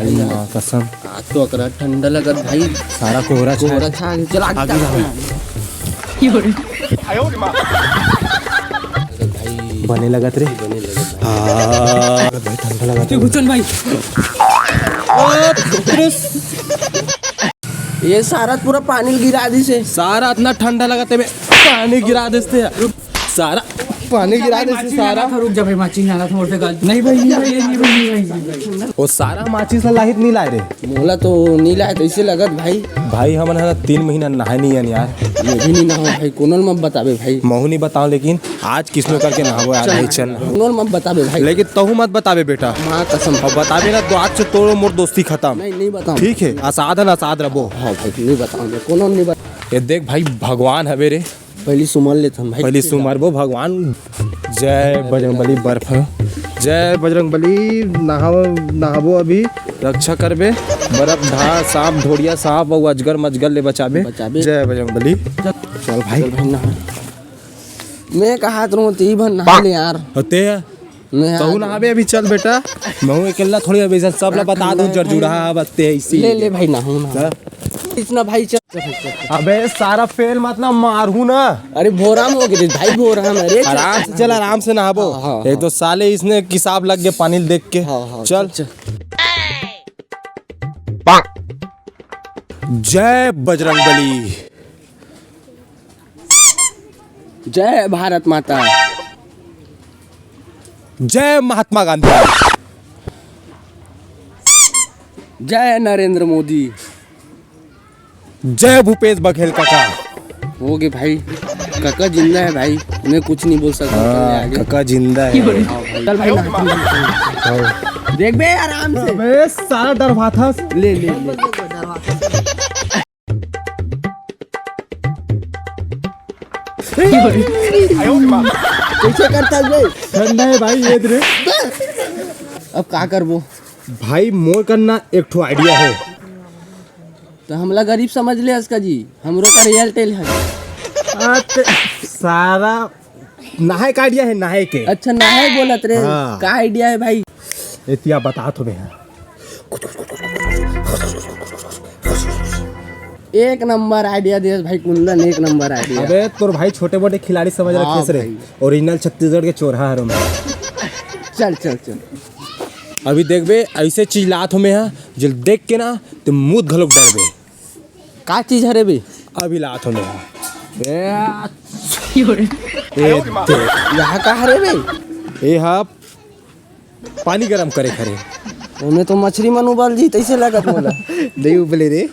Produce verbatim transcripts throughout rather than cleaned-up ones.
माँ कसम। आज तो अकरा ठंडा लगत भाई। सारा कोहरा छा कोहरा छा के चला आगे जा। भाई बने लगत रे। बने लगत भाई। हाँ, भाई ठंडा लगत रे। घुसन भाई। ये सारा पूरा पानी गिरा दिस हे। सारा इतना ठंडा लगत हे बे, पानी गिरा दिस हे। सारा पानी गिरा दिस हे, सारा। रुक जा भाई, माचिस लाना था मोर से गल। नहीं भाई, नहीं भाई, नहीं भाई, नहीं भाई, नहीं भाई। वो सारा माचिस ला लाहित नहीं लाए रे। मोला तो नहीं लाए, तो इसे लगत भाई। भाई हमन ह तीन महीना नहाए नहीं हन यार। ये भी नहीं नहाओ भाई, कोनो ल मत बताबे भाई। महू नहीं बताओ, लेकिन आज किसनो करके नहाबो यार, चल। भाई चल। कोनो ल मत बताबे भाई। लेकिन तहू मत बताबे बेटा। माँ कसम। अउ बताबे ना तो आज से तोरो मोर दोस्ती खतम। नहीं, नहीं बताओ। ठीक हे, असाध न असाध रबो। हाँ भाई, नहीं बताओ, कोनो नहीं बता। ये देख भाई, भगवान हवे रे। पहली सुमर लेथन भाई। पहली सुमरबो भगवान। जय बजरंगबली बर्फ। जय बजरंगबली, नहाव-, नहाबो अभी। रक्षा करबे। बर्फ ढा, सांप ढोड़िया सांप अउ अजगर मजगर ले बचाबे। बचाबे। जय बजरंगबली। चल भाई। चल भाई, नहा। मैं कहा तुम ती भर नहा ले यार। होते हैं। मैं तहू आज नहाबे अभी, चल बेटा। महू अकेला थोड़ी अभी, सब ला बता दूं, जरजुड़ा बत्ते ऐसी। ले, ले भाई, नहाऊं ना। हाँ? इतना भाई, चल, चल, चल, चल। अबे सारा फेल मत ना मारहू ना। अरे भोराम हो गए भाई, भोराम। अरे चल। आराम से चल, आराम से नहाबो। हाँ, हाँ, एक हाँ। तो साले इसने किसाब लग गए पानी देख के। हाँ, हाँ, चल। चल, चल। जय बजरंगबली। जय भारत माता। जय महात्मा गांधी। जय नरेंद्र मोदी। जय भूपेश बघेल काका। हो गए भाई, काका जिंदा है भाई, मैं कुछ नहीं बोल सकता हाँ, आगे। काका जिंदा है। हाँ भाई। चल भाई, नहा। हाँ। देख बे आराम से। अबे सारा डरवाथस। ले, ले, ले। कैसे करता है बे? ठंडा है भाई, ये रे। अब का करबो? भाई, मोर करना एक ठो आइडिया है। तो हमला गरीब समझ ले, असका जी, हमरो कर एयरटेल है। आ, ते सारा नहाए का आइडिया है, नहाए के। अच्छा, नहाए बोलत रे। हाँ। का आइडिया है भाई? एतिया बता तो बे। एक नंबर आइडिया देस भाई कुंदन, एक नंबर आइडिया। अबे तोर भाई छोटे मोटे खिलाड़ी समझ हाँ रखे रे। भाई। ओरिजिनल छत्तीसगढ़ के चोरहा हरो मैं। चल, चल, चल। अभी देखबे, ऐसे चीज लात हो मैं हा, जेल देख के ना, ते मुद घलोक डरबे। का चीज हरे बे? अभी लात हो मैं हा। ए, ए, दे। यहाँ का हरे बे? ए हा, पानी गरम करे हरे। ओमे तो मछरी मन उबल जी, तैसे लगत मोला। नहीं उबले रे।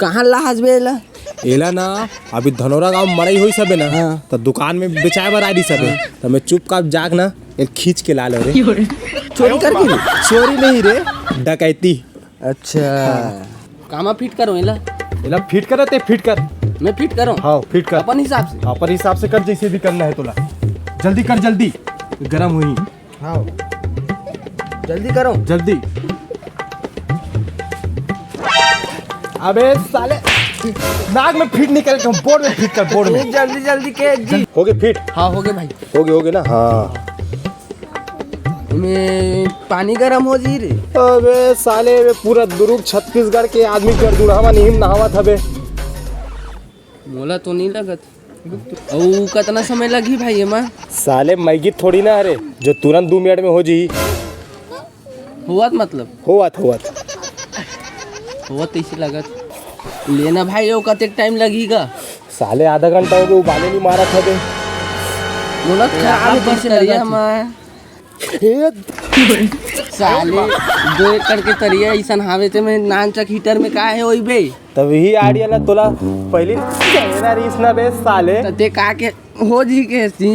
कहाँ लाहस बे एला? एला ना, अभी धनोरा गांव मड़ई होई सबे ना, हाँ। तो दुकान में बेचाए बर आ रही सबे, हाँ। तो मैं चुपचाप जाग ना, एक खींच के ला लो रे। चोरी करके रे? चोरी नहीं रे, डकैती। अच्छा। हाँ। कामा फिट करो एला? एला फिट कर, ते फिट कर। मैं फिट करो? हाँ, फिट कर। अपन हिसाब से? अपन हिसाब से कर, जैसे भी करना है तोला। जल्दी कर, जल्दी। गरम हुई। हाँ। जल्दी करो। जल्दी। अबे साले, नाक में फिट नहीं करे, बोर्ड में फिट कर, बोर्ड में। जल्दी, जल्दी के जी। हो गए फिट? हाँ, हो गए भाई। हो गए, हो गए ना? हाँ। में पानी गरम हो जी रे। अबे साले, वे पूरा दुरुग छत्तीसगढ़ के आदमी कर दुढ़ावा नहीं नहावत हबे। मोला तो नहीं लगत। अउ कतना समय लगही भाई एमा? साले मैगी थोड़ी ना हरे, जो तुरंत दू मिनट में हो जी। होवत मतलब? होवत, होवत। होवत तैसे लगत। लेना भाई, वो कतेक टाइम लगही गा? साले आधा घंटा हो गया, उबाले नहीं मारा था बे। मोला खराब ए, है आप तैसे करिया लगत। मैं। ए, साले, दो एकड़ के तरिया अइसन हावे ते में नानचक हीटर में का है ओई बे? तब यही आइडिया ना तोला पहली कहना रहीस ना बे साले। त ते का के हो जी के सी?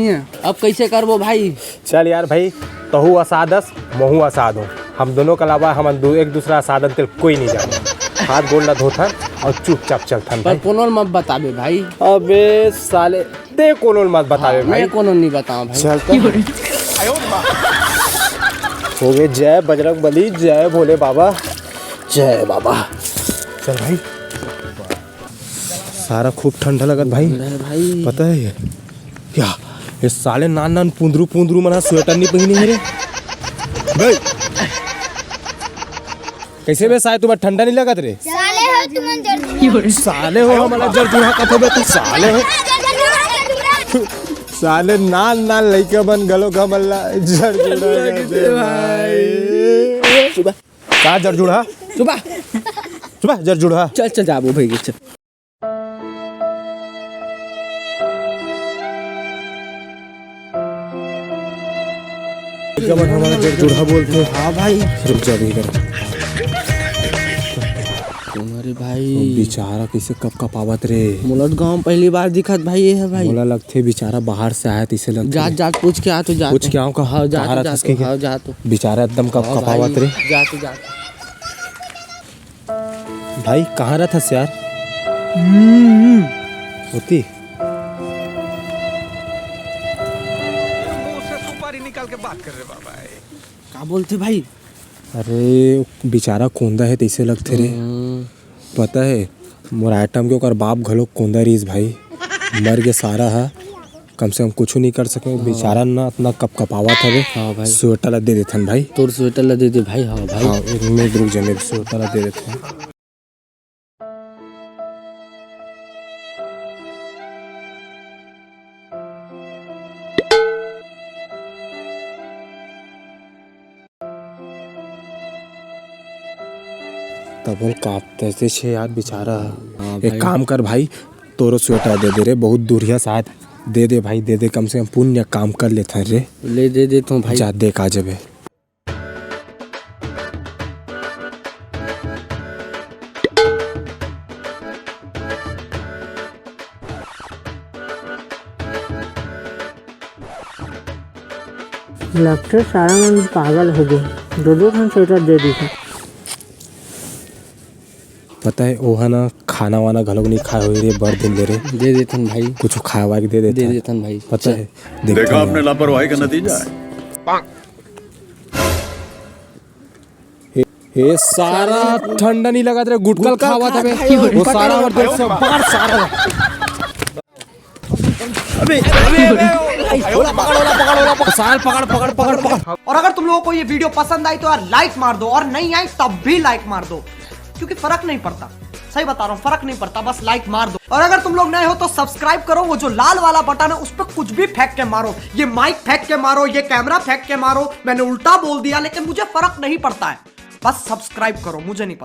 अब कैसे करबो भाई? चल यार भाई, तहू असादस, महू असाद हो। हम दोनों के अलावा हम दू-, एक दूसरा असादन तेल कोई नहीं जाने। हाथ गोड़ ला धोथन और चुपचाप चलथन पर भाई। कोनो ल मत बताबे भाई। अबे साले, ते कोनो ल मत बताबे हाँ, भाई। मैं कोनो नहीं बताऊं भाई। चल तो। हो गए, जय बजरंग बली, जय भोले बाबा, जय बाबा। चल भाई। सारा खूब ठंडा लगत भाई। ठंडा है भाई। पता है ये क्या? ये साले नान नान पुंदरू पुंदरू मना स्वेटर नहीं पहने है रे। बे। कइसे बे साय, तुम्हर ठंडा नइ लगत रे? साले हो तुमन जर साले हो, हमला जर जुड़हा कथो बे, तू साले हो। साले नान नान लइका मन घलो हमला जर जुड़हा कथे भाई। सुबह। का जर जुड़हा? सुबह। सुबह जर जुड़हा। चल, चल, जाबो भाई, चल। लइका मन हमला जर जुड़हा बोलथे। हाँ भाई। रुक जा, अभी कर। तुम्हरे भाई। बेचारा कइसे कपकपावत रे। मोला तो गाँव म पहली बार दिखत भाई, ये हे भाई। मोला लगथे बेचारा बाहर से आय हे, तइसे लगथे। जात, जात पूछ के आ तो जात। पूछ के आँव का? हाँ, जात, कहाँ जात, रहत हस के? हाँ, जात। बेचारा एकदम हाँ कपकपावत भाई, रे। जात, जात। भाई, कहाँ रहत हस यार? हम्म। होती। मुंह से सुपारी निकाल के बात कर रहे बाबा। का बोलथे भाई? अरे, बेचारा कोंदा हे, तइसे लगथे रे। हम्म। पता हे, मोर आइटम के ओकर बाप घलो कोंदा रिहिस भाई। मर गे सारा ह, कम से कम कुछु नइ कर सके। हाँ। बेचारा न अतना कपकपावत हवे। हाँ भाई। स्वेटर ला दे देथन भाई। तोर स्वेटर ला दे दे भाई। हाँ भाई। हाँ, एक मिनट रुक जा, मैं स्वेटर ला दे देथन। तबो कांपत हे यार बेचारा। हाँ एक भाई। काम कर भाई, तोरो स्वेटर दे दे रे, बहुत दूरिहा शायद। दे दे भाई, दे दे, कम से कम पुण्य काम कर लेथन रे। ले दे देथों भाई। जा, दे के आ जाबे। लगथे सारा मन पागल हो गे, दो दो ठन स्वेटर दे दीस। पता हे, ओहा ना खाना वाना घलोक नइ खाय होही रे, बड़ दिन ले रे। दे देथन भाई। कुछु खाय वाय के दे देथन। दे देथन भाई। पता हे, देखा देखथन आपने यार। लापरवाही का नतीजा है। ए, ए, सारा ठंडा नइ लगत रे, गुटखा गुटखा खावत खात हवे। हे। ओ सारा हमर दोस्त से पकड़ सारा। अबे, अबे, अबे, ओला पकड़, ओला पकड़, ओला पकड़। साल पकड़, पकड़, पकड़, पकड़। और अगर तुम लोगों को ये वीडियो पसंद आई तो यार लाइक मार दो, और नहीं आई तब भी लाइक मार दो, क्योंकि फर्क नहीं पड़ता। सही बता रहा हूँ, फर्क नहीं पड़ता, बस लाइक मार दो। और अगर तुम लोग नए हो तो सब्सक्राइब करो, वो जो लाल वाला बटन है उस पर कुछ भी फेंक के मारो, ये माइक फेंक के मारो, ये कैमरा फेंक के मारो, मैंने उल्टा बोल दिया लेकिन मुझे फर्क नहीं पड़ता है, बस सब्सक्राइब करो, मुझे नहीं